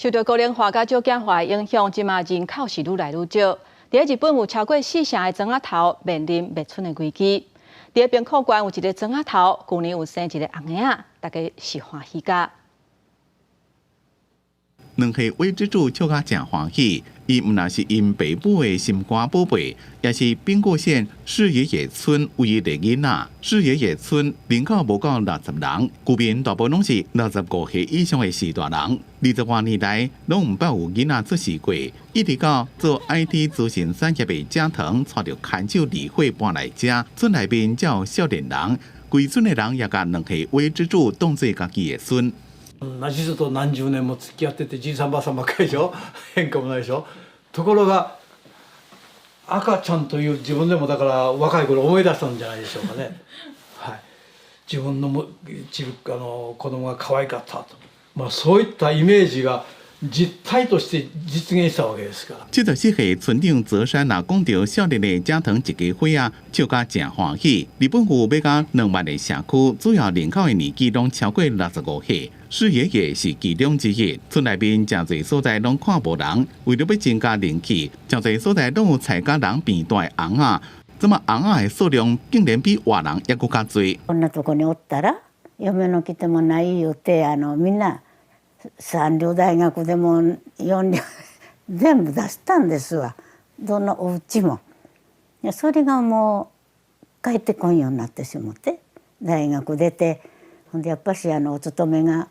受著高齡化佮少子化的影響，這馬人口是愈來愈少。佇日本有超過四成的庄仔頭面臨滅村的危機。佇兵庫縣有一个庄仔頭，舊年有生一个紅嬰仔，大家是歡喜甲。兩歲威之助笑甲誠歡喜，伊毋但是𪜶爸母的心肝寶貝，也是兵庫縣矢野野村唯一的囡仔。矢野野村人口無夠60人，居民大部攏是65歲以上的序大人。20外年來，攏毋捌有囡仔出世過。一直到做 IT 資訊產業的加藤帶著牽手李慧搬來遮，村內面才有少年人，規村的人也共兩歲威之助當做家己的孫。なじと何十年も付き合っててじいさんばあさんばっかりでしょ。変化もないでしょ。ところが赤ちゃんという自分でもだから若い頃思い出したんじゃないでしょうかね。はい、自分のもちあの子供が可愛かったと、まあ、そういったイメージが実態として実現したわけですから。74歲村長澤山若講著少年的加藤一家伙仔，笑甲誠歡喜。日本有欲到2萬个社區，主要人口的年紀攏超過65歲。矢野野是其中之一。村內面誠濟所在攏看無人，為著欲增加人氣，誠濟所在攏有菜佮人變大的尪仔。這馬尪仔的數量竟然比活人猶閣較濟。こんなとこにおったら嫁の来てもない言うてみんな三流大学でも四流全部出したんですわ、どのお家も。それがもう帰ってこんようになってしもて、大学出て、ほんでやっぱしお勤めが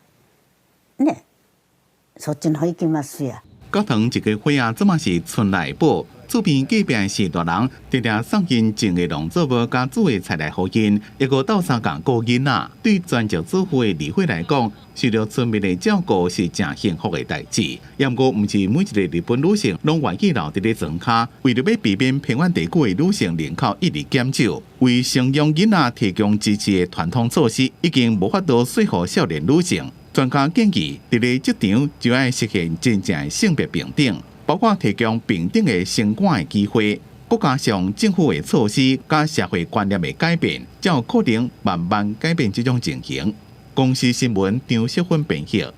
ね、そっちの方行きますや。加藤一家伙仔這馬是村內寶，厝邊隔壁序大人，定定送𪜶種的農作物佮煮的菜來予𪜶，猶閣鬥相共顧囡仔。對全職主婦的李慧來講，受著村民的照顧是誠幸福的代誌。也毋過，毋是每一个日本女性攏願意留佇咧莊跤，為著欲避免偏遠地區的女性人口一直減少，為生養囡仔提供支持的傳統措施已經無法度說服少年女性。專家建議，佇咧職場就愛實現真正的性別平等，包括提供平等的升官的機會，閣加上政府的措施佮社會觀念的改變，才有可能慢慢改變這種情形。公視新聞張淑芬編譯。